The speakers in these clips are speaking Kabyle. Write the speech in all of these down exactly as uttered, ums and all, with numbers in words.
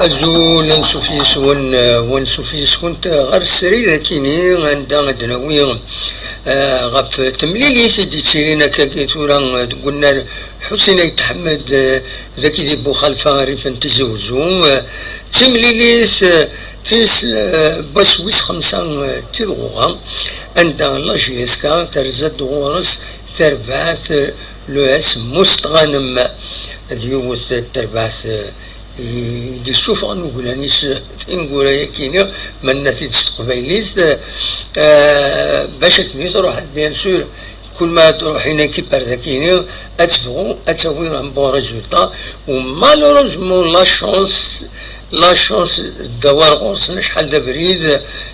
Azul, ansuf yes-wen, eh, wansuf yes-went, eh, ɣer srid akini, anda ad d-nawi, eh, ɣef temlilit i d-yettilin akkagi tura, eh, deg unnar Ḥusin Ayt Ḥmed, eh, dagi di Buxalfa, rrif n Tizi Uzzu. Eh, d timlilit, eh, tis, eh, n wass wis xemsa, eh, di tɣuɣa, anda la J S K terza-d ɣur-s tarbaɛt, eh, le S Mustɣanem, d yiwet n terbaɛt, eh, i d-issufɣen uglan-is tineggura-yagi-nni, ma nenna-t-id s teqbaylit, eh, bac akken i truḥ, bien sûr, kul ma ad truḥ une équipe ar dagi-nni, ad tebɣu ad tawi un bon résultat, u malheureusement la chance, la chance tdawar ɣur-sen acḥal d abrid,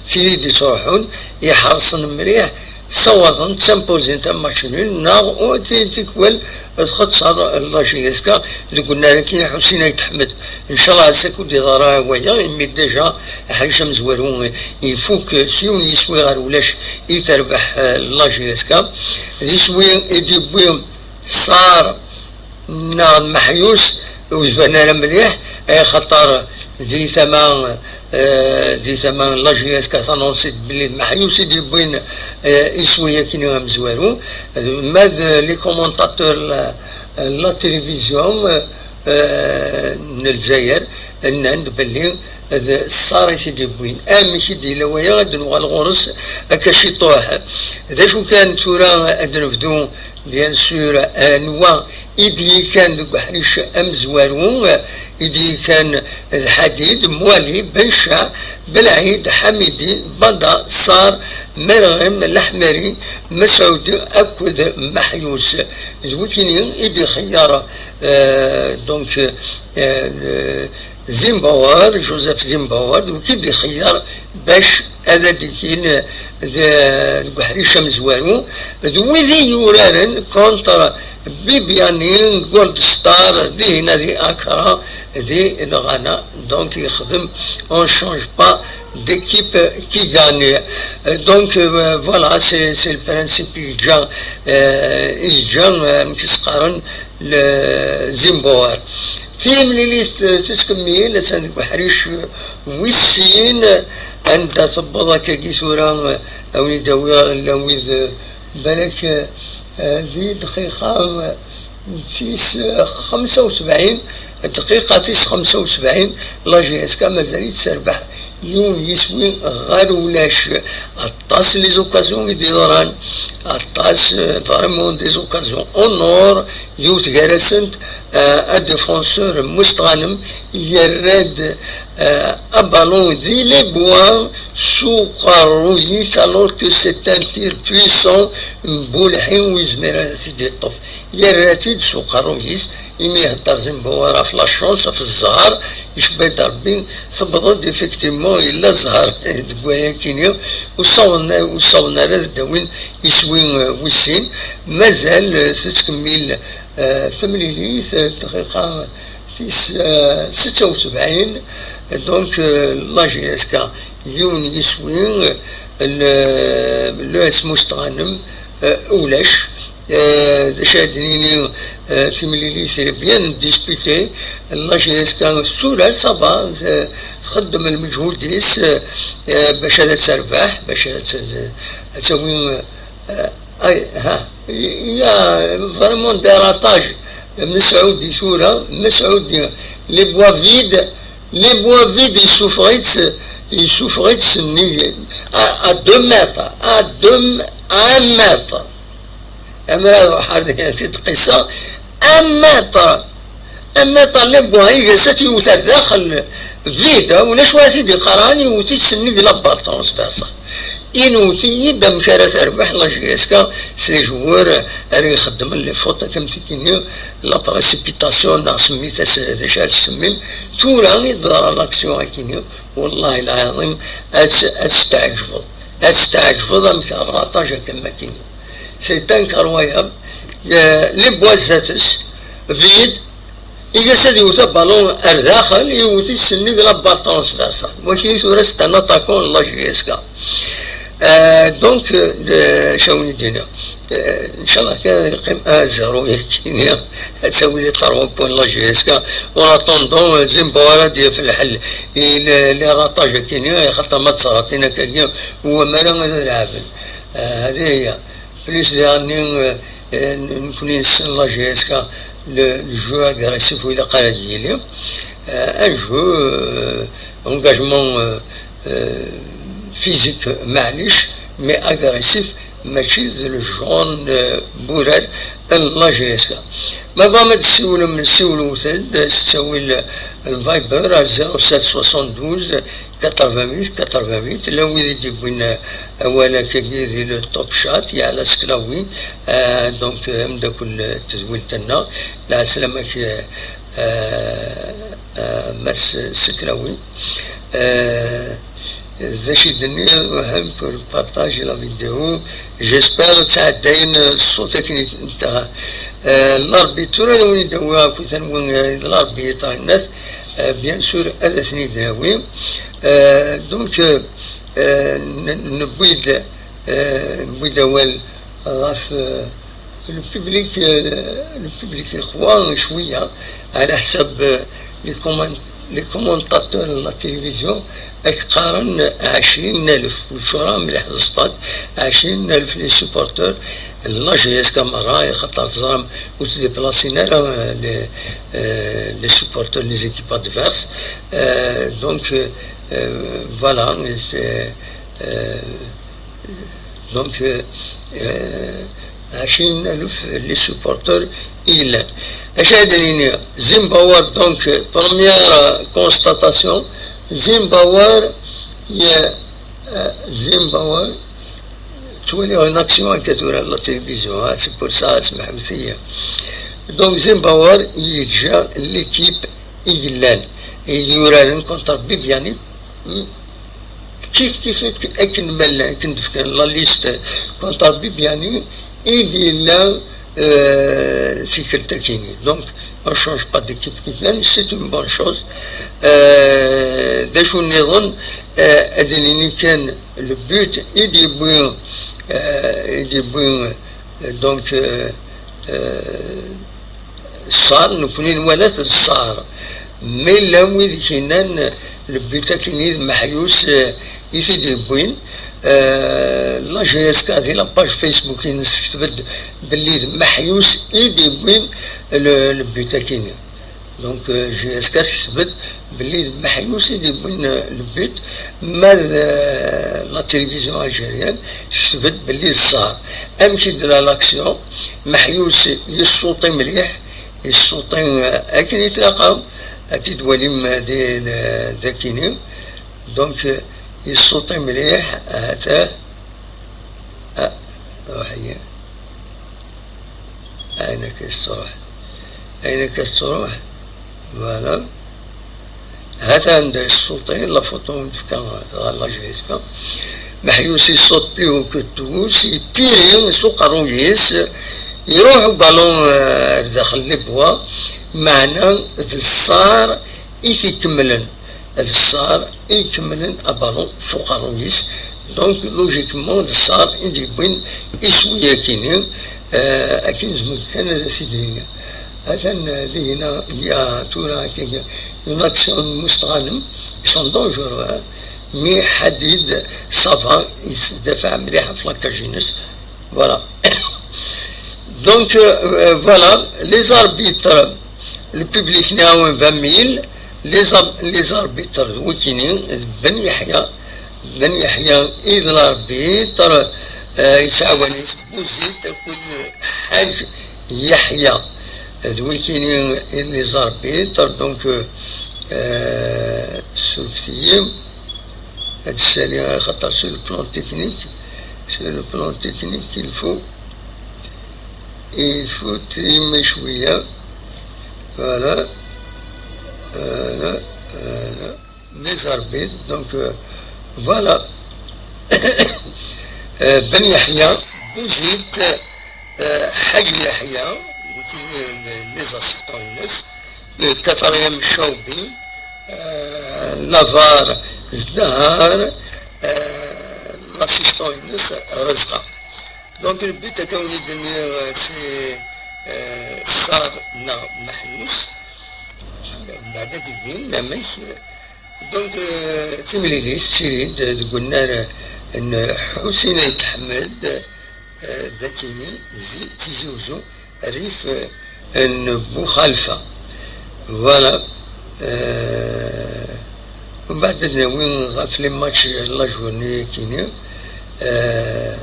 tid i d-ittruḥun, iḥerṣen mliḥ, ssawaḍen, d tampozint am match nul, neɣ u ti-, tikwal txeṣṣer la J S K deg unnar-agi n Ḥusin Ayt Ḥmed. Ncallah ass-a ur d-iḍra waya, imi déjà aḥric amezwaru ifuk s yiwen yiswi ɣer ulac i terbeḥ, eh, la J S K. D iswi i d-yewwi Ṣṣar neɣ d Meḥyus ur d-ban ara mliḥ, axaṭer di tama, eh, di tama n la J S K tanonsit belli d Meḥyus i d-yewwin, eh, iswi-agi amezwaru. Ma d les commentateurs la, la télévision, eh, n Lezzayer, nnan-d belli d Ṣṣar i t-id-yewwin. Amek i d-yella waya? Ad nuɣal ɣur-s akka ciṭuḥ. D acu kan tura, ad nebdu, bien sûr, anwa i d-yekkan deg uḥric amezwaru, i d-yekkan d Ḥadid, Mwali, Benca, Belɛid, Ḥamidi, Bada, Ṣar, Merɣim, Leḥmeri, Mesɛudi akked Meḥyus. D wikini i d-ixeyyer, euh, donc, euh, Zimbauer, Joseph Zimbauer, d wiki d-ixeyyer bac ad ad-ikin d, deg uḥric amezwaru, d wid i yuraren contre Bibiani, Gold Star, dihin di Accra, di Ghana. Donc, yexdem, on change pas d'équipe qui gagne. Euh, donc, euh, voilà, c'est, c'est le principe i yeǧǧa, euh, i yeǧǧa, euh, amek i s-qqaren, le Zimbauer. Timlilit, euh, tettkemmil, attan deg uḥric, euh, wis sin, anda tewweḍ akkagi tura, euh, a wen-id-awiɣ llan wid, euh, balak, euh, euh, di dqiqa, euh, tis, euh, xemsa u sebɛin, dqiqa tis xemsa u sebɛin, la J S K mazal-itt terbeḥ yiwen yiswi ɣer ulac. Aṭas n les occasions i d-yeḍran, aṭas, euh, vraiment des occasions en or, yiwet gar-asent, euh, un défenseur Mustɣanem yerra-d, euh, abalon di les bois s uqerruy-is, alors que c'est un tir puissant n Bulḥi ur yezmir ad t-id-yeṭṭef. Yerra-t-id s uqerruy-is, imi ihedder Zimbauer ɣef la chance, ɣef zzher, icebba-d Rebbi, tewweḍ-d effectivement, yella zzher deg wayakini, ur ssawḍen, ur ssawḍen ara ad d-awin iswi, eh, wis sin. Mazal, eh, tettkemmil, eh, temlilit, eh, dqiqa tis, eh, setta u sebɛin, donc, eh, la J S K yiwen yiswi, eh, le, l'U S Mustɣanem, eh, ulac. Eh, d acu ad d-nini, eh, timlilit bien disputée, la J S K tetturar, ça va, eh, txeddem lmeǧhud-is, eh, eh, bac ad terbeḥ, bac ad, ad tawi, eh, ay, ha, il y a vraiment des ratages. Mesɛudi tura, Mesɛudi, les bois vides, les bois vides, yessufeɣ-itt, yessufeɣ-itt nnig, à, à deux mètres, à deux, à un mètre. Ammer ad ruḥ ar dihin tidqisa, un mètre, un mètre, les bois, iga-s ad t-yewwet ar daxel, vide, ulac wara t-id-iqerran, yewwet-itt nnig la barre transversale. Inewwet-iyi-d amek ara terbeḥ la J S K s les joueurs ara ixeddmen les fautes, akka am tikini, la précipitation, neɣ semmit-as d acu ara tsemmimt. Tura i d-teḍra l'action akini, wallahi lɛaḍim, ad tt-, ad tt-tɛeǧbeḍ, ad tt-tɛeǧbeḍ amek rraṭaj akka am akini. C'est incroyable. Euh, les bois zdat-s, vide, iga-s ad yewwet abalun ar daxel, yewwet-it s nnig la barre transversale. Wagi tura c'est un attaquant n la J S K. Euh, donc, euh, acu ara wen-d-iniɣ? Euh, inchallah kan yeqqim un zéro yakini, ad tawi les trois points n la J S K. En attendant, euh, Zimbauer ad d-yaf lḥel i les, les ratages akini, xaṭer ma ttserratin akkagi, ur wama ara ad lɛaben. Euh, هذه هي. Plus daɣen, euh, euh, nekkni nessen la J S K, le, le jeu agressif ur ilaq ara ad yili. Euh, un jeu, euh, engagement, euh, euh, physique, maɛlic, mais agressif, mačči d le genre, euh, n wurar n la J S K. Ma tebɣam ad d-tessiwlem, siwlet-d s ttawil n Viber ar zéro sept soixante-douze quatre-vingt-huit quatre-vingt-huit, llan wid i d-yewwin, euh, awal akkagi di le Top Chat, Yeɛla Seklawi, euh, donc, euh, ameddakel n tedwilt-nneɣ, lɛeslama-k, euh, euh, euh, Mass Seklawi. Euh, d acu i d-nniɣ, pour partager la vidéo, j'espère ad tɛeddayen, euh, ṣṣut akken i t-, euh, l'arbitre, tura ad wen-id-awiɣ akk tanwi, euh, d l'arbitre, euh, bien sûr, ad ten-id-nawi. Euh, donc, euh, euh, n-, newwi-d, euh, newwi-d awal ɣef, euh, le public, euh, le public iqwa cwiya, ɛla ḥsab, euh, les comment-, les commentateurs de la télévision, ak qqaren ɛecrin alef, ur ččur ara mliḥ d ṣṣfat, ɛecrin alef les supporters, la J S K merra, xaṭer teẓram ur ttdiplasin ara, euh, les, euh, les supporters, les équipes adverses. Euh, donc, euh, euh, voilà, c'est, euh, donc, euh, euh, ɛecrin alef les supporters i yellan. Acu ara d-nini? Zimbabwe, donc, première, euh, constatation, Zimbabwe, il y a, euh, Zimbabwe, tu vois, il y a une action qui est la télévision, hein, c'est pour ça, c'est Mohamed. Donc, Zimbabwe, il y a l'équipe i yellan, i yuraren contre Bibiani, hmm, kif kif akken ma llan, akken d-fkan la liste contre Bibiani, i d-yella, euh, tikkelt-akini. Donc, on change pas d'équipe qui gagne, c'est une bonne chose. Euh, d acu nniḍen, euh, ad d-nini kan le but i d-yewwi, euh, i d-yewwi, euh, donc, euh, euh, Ṣṣar, nekkni nwala-t d ṣṣar. Mais llan wid i k-yennan le but akini d Meḥyus, eh, i t-id-yewwin. Eh, la J S K di la page Facebook-ines tekteb-d belli d Meḥyus i d-yewwin le, le but akini. Donc, eh, J S K tekteb-d belli d Meḥyus i d-yewwin, eh, le but, ma d, eh, la télévision algérienne tekteb-d belli d ṣṣar. Amek i d-la l'action? Meḥyus yessuṭi mliḥ, yessuṭi, eh, akken i tlaqam, ad t-id-walim, eh, di, eh, dakini. Donc, eh, yessuṭi mliḥ, eh, ata, ah, ruḥ-iyi. Ayen akka tettruḥ. Ayen akka tettruḥ. Voilà. Hatan da yessuṭi, la photo n tefka ɣer la J S K. Meḥyus yessuṭ plus haut que tous, yettiri s uqerruy-is, iruḥ ubalun, eh, ar daxel les bois, meɛna d ṣṣar i t-ikemmlen. D ṣṣar i ikemmlen abalun f uqerruy-is. Donc, logiquement, d ṣṣar i d-yewwin iswi akini, eh, akken nezmer kan ad t-id-nini. Atan, eh, dihina, ya tura, une action n Mustɣanem, ils sont dangereux, hein. Mais Hadid, ça va, yettdafaɛ mliḥ ɣef la cage-ines. Voilà. Donc, euh, euh, voilà, les arbitres, le public nniɣ-awen vingt mille, les, ar- les arbitres d wikini, d Ben Yeḥya, Ben Yeḥya i d l'arbitre, euh, yettɛawan-it Bouzid akked Ḥaǧ Yeḥya, d wikini i d les arbitres, donc, euh, euh, surfet-iyi. Ad ssaliɣ, axaṭer sur le plan technique, sur le plan technique, il faut, il faut trimer شوية. Voilà. Voilà. Voilà. Les arbitres. Donc, euh, voilà. Euh, Ben Yahya, Bouzid, euh, Hadj Yahya, les assistants, le quatrième Chaoubi, euh, la var Zdahar, euh, l'assistant-ines Rezqa. Donc, le but est qu'on ait donné, euh, c'est, euh, Sar na Mahnous. Mbeɛd ad d-ibin amek. Donc, euh, timlilit, ssirid, deg unnar n Ḥusin Ayt Ḥmed, euh, d akini, zi Tizi Uzzu, rrif, euh, n Buxalfa. Voilà. Euh, mbeɛd ad nawi ɣef les matchs n la journée akini. Euh,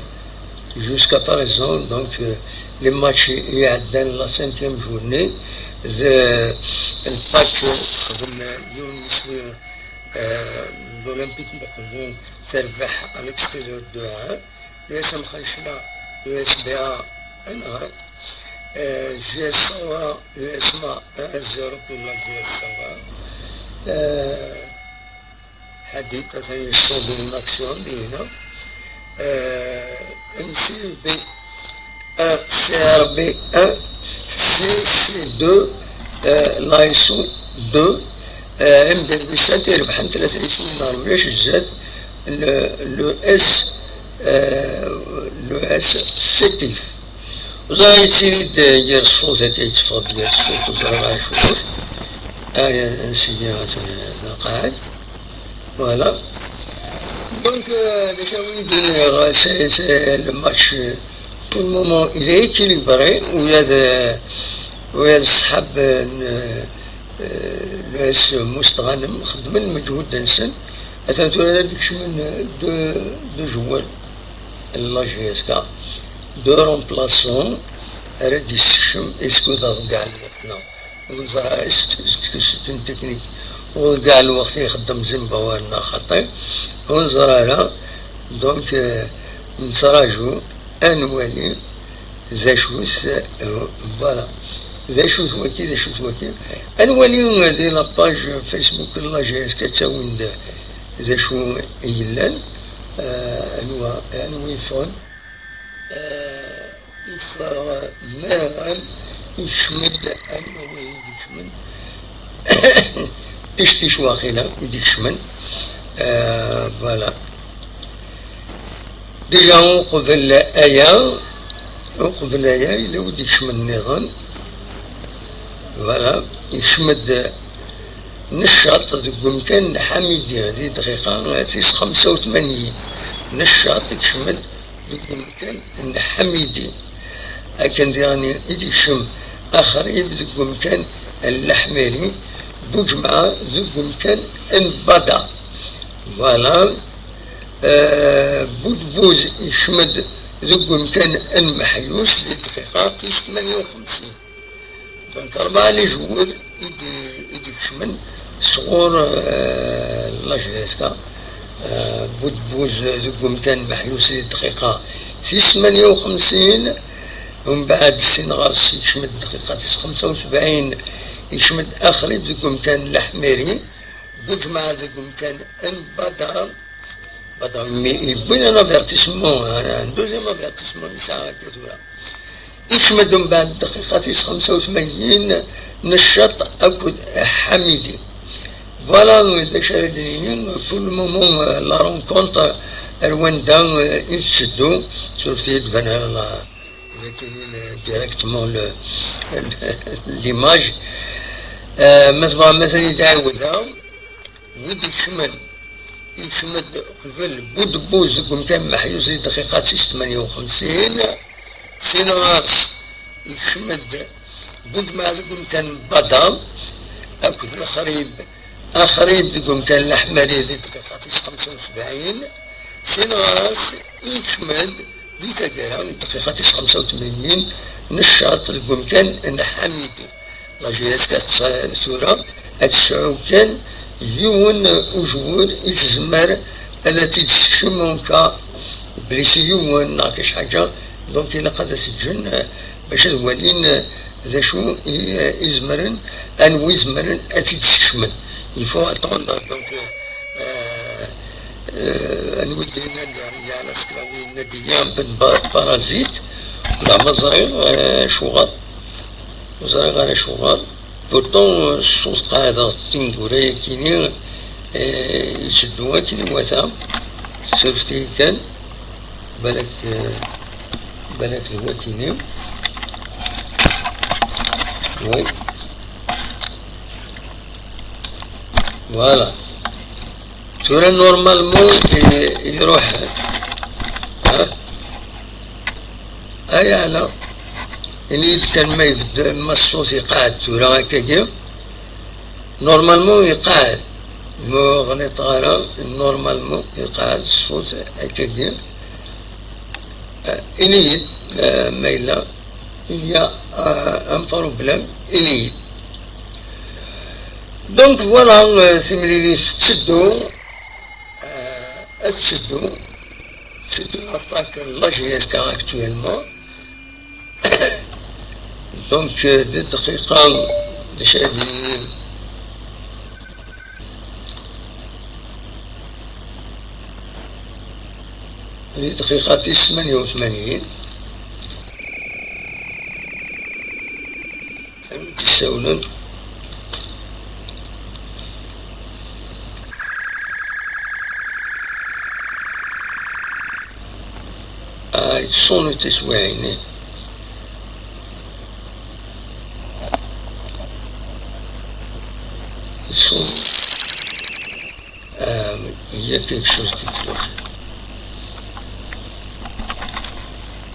jusqu'à présent, donc, euh, les matchs i iɛeddan la cinquième journée, d, euh, le match, euh, xdem yiwen yiswi, euh, l'Olympique Mokhougou, terbeḥ à l'extérieur deux un. U S M Khaïchla, U S B A, un un. Euh, J S Sawa, U S M A, un zéro pour la J S Sawa. Euh, Hadid, atan yessuḍ une action, dihina. Euh, M C B un, C R B un, C C deux, euh, l'A S O deux, euh, M D V sept, irebḥen tlata yiswiyen ɣer ulac zdat, le, le S, euh, le S Sétif. Ẓer yettili-d yir ṣṣut, akka yetteffeɣ-d yir ṣṣut, ur ẓriɣ acu. Aya, sidi, atan d aqɛad. Voilà. Donc, euh, déjà, oui, c'est, c'est le match, euh, pour le moment, il est équilibré. Ula d, ula d ṣṣḥab n, euh, l'U S Mustɣanem xedmen lmeǧhud-nsen. Atan tura ad d-kecmen deux, deux joueurs n la J S K, deux remplaçants, ara d-yessekcem, est-ce que d aḍeggeɛ n lweqt neɣ ur neẓra, est-ce que c'est une technique, ur ḍeggeɛ lweqt i ixeddem Zimbabwe neɣ xaṭi, ur neẓra ara. Donc, euh, nettraǧu ad nwali d acu-t, euh, voilà. D acu-t waki, d acu-t waki. Ad nwali, euh, di la page Facebook n la G S K ad tawin d, d acu i yellan, euh, anwa, anwa yeffɣen. Euh, Yeffeɣ Meɛran, yekcem-d, anwa i d-ikecmen? Tictic waqila i d-ikecmen. Euh, voilà. Déjà, uqbel aya, uqbel aya, yella wi d-ikecmen nniḍen. Voilà. Yekcem-d Neccaṭ deg umkan n Ḥamidi di dqiqa tis xemsa u tmanyin. Neccaṭ ikcem-d deg umkan n Ḥamidi. Akken diɣen i d-ikcem Axrib deg umkan n Leḥmiri, Buǧemɛa deg umkan n Bada. Voilà. Euh, Budbuz ikcem-d deg umkan n Meḥyus di dqiqa tis tmanya u xemsin. Donc, rebɛa les joueurs i d-, i d-ikecmen sɣur, euh, la G S K. Euh, Budbuz deg umkan Meḥyus di dqiqa tis tmanya u xemsin, umbeɛd sin ɣer-s ikcem-d dqiqa tis xemsa u sebɛin, ikcem-d Axrib deg umkan Leḥmiri, Buǧemɛa deg umkan n Badar, Badar mi yewwin un avertissement, un deuxième avertissement yesɛa akka tura. Ikcem-d umbeɛd dqiqa tis xemsa u tmanyin, Neccaṭ akked Ḥamidi. Voilà, d acu ara d-nini, pour le moment, euh, la rencontre ar wanda, euh, i tetteddu, suref-iyi-d bana la, directement le, l'image. Euh, ma tebɣam ad ten-id-ɛiwdeɣ, wid ikecmen, ikcem-d qbel Budbuz deg umkan Meḥyus di dqiqa tis tmanya u xemsin, sin ɣer-s ikcem-d Buǧemɛa deg umkan Badam, akked Lexrib, Axrib deg umkan Leḥmari di dqiqa tis xemsa u sebɛin, sin ɣer-s ikcem-d di taggara di dqiqa tis xemsa u tmanyin, Neccaṭ deg umkan n Ḥamidi. La G S K tura ad tesɛu kan yiwen ujwur i tezmer ad t-id-tessekcem, en cas belli s yiwen neɣ kac ḥaǧa, donc ilaq ad t-ǧǧen, euh, bac ad walin, euh, d acu i, euh, izemren, anwa izemren ad t-id-sekcmen. Il faut attendre, donc, euh, euh, anwa i d-yenna, il y a la sclavine, il y a un peu de pa-, parasite, la ma ẓriɣ, euh, acuɣer. Ur ẓriɣ ara acuɣer. Pourtant, s ṣṣut qeɛdeɣ tineggura-yakini, eh, yetteddu akken iwata. Suref-iyi kan. Balak, eh, balak d watini. Oui. Voilà. Tura normalement, eh, iruḥ. Ha? Ay ala. Ini-yi-d kan ma ibedd, ma ṣṣut iqeɛɛed tura akkagi. Normalement iqeɛɛed. Ma ɣliṭeɣ ara, normalement iqeɛɛed ṣṣut akkagi. Eh, ini-yi-d, eh, ma yella, il y a, eh, un problème, ini-yi-d. Donc voilà, euh, timlilit tetteddu, euh, ad tetteddu, tetteddu aṭak n la G S K actuellement. Donc, euh, di dqiqa, d acu ara d-nini? Di dqiqa tis tmanya u tmanyin. Amek d-ssawlen? Ah, yettṣun tiswiɛin. Yettṣun. Ah, il y a quelque chose qui cloche.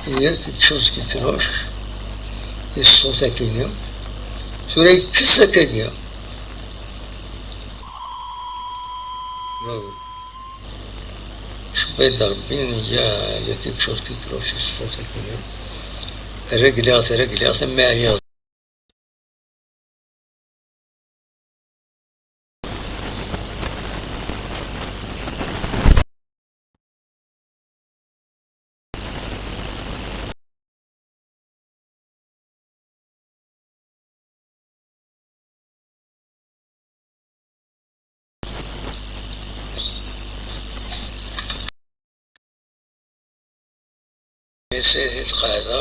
Il y a quelque chose qui cloche. Yeṣṣut akkin. Tura yekkes akkagi. Cebbayd Rebbi, il y a, il y a quelque chose qui cloche, yeṣṣut akkin. Regliɣ-t, regliɣ-t, am ɛyiɣ. Essayer di lqaɛda.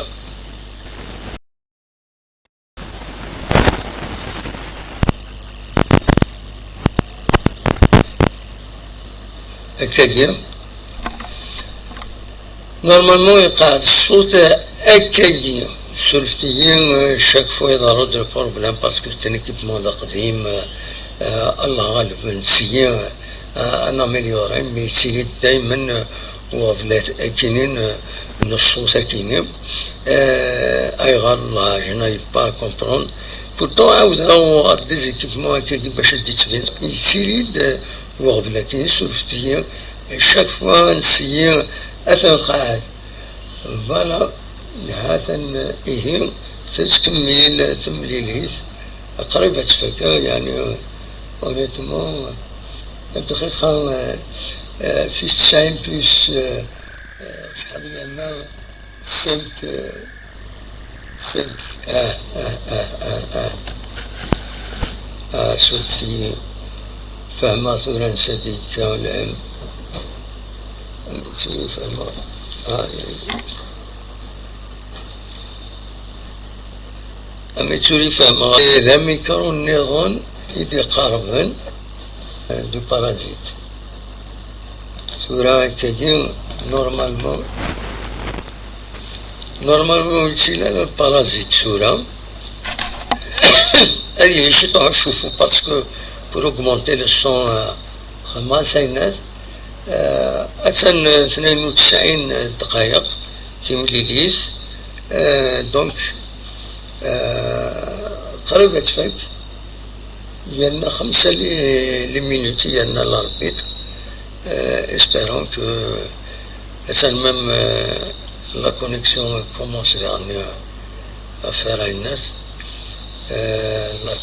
Akkagi. Normalement, yeqɛed ṣṣut akkagi. Surfet-iyi, euh, chaque fois iḍerru-d le problème parce que c'est un équipement d aqdim, euh, euh, Allah ɣaleb, nesɛi, euh, ad naméliorer, mais yettili-d daymen, euh, uɣeblat akinin, euh, n ṣṣut akini. Euh, ayɣer Allah, je n'arrive pas à comprendre. Pourtant, ɛawdeɣ uɣeɣ-d des équipements akkagi bac ad d-yettbin. Yettili-d, euh, uɣbel akin, surfet-iyi, chaque fois nesɛi atan qɛed. Voilà, ha-t-an ihi, tettkemmil temlilit, qrib ad tfak, yeɛni, honnêtement, dqiqa, euh, euh, tis tesɛin plus, euh, euh, acḥal yerna cinq, euh, cinq, ah, ah, ah, ah, ah. Ah, surfet-iyi. Fehmeɣ tura ansa d-yekka lɛilm. Amek tura i fehmeɣ? Ah, amek tura i fehmeɣ? D amikru nniḍen i d-iqerben, eh, du parasite. Tura akkagi, normalement, normalement, ur yettili ara lparazit tura. Ad yili ciṭuḥ ucuffu, parce que pour augmenter le son, euh, xemma saynet, euh, attan, euh, tnayen u tesɛin dqayeq, timlilit, euh, donc, euh, qrib ad tfak. Yerna xemsa li, li minutes, yerna l'arbitre. Euh, espérons que, euh, ça même, euh, la connexion commence à, à faire un net. Euh, la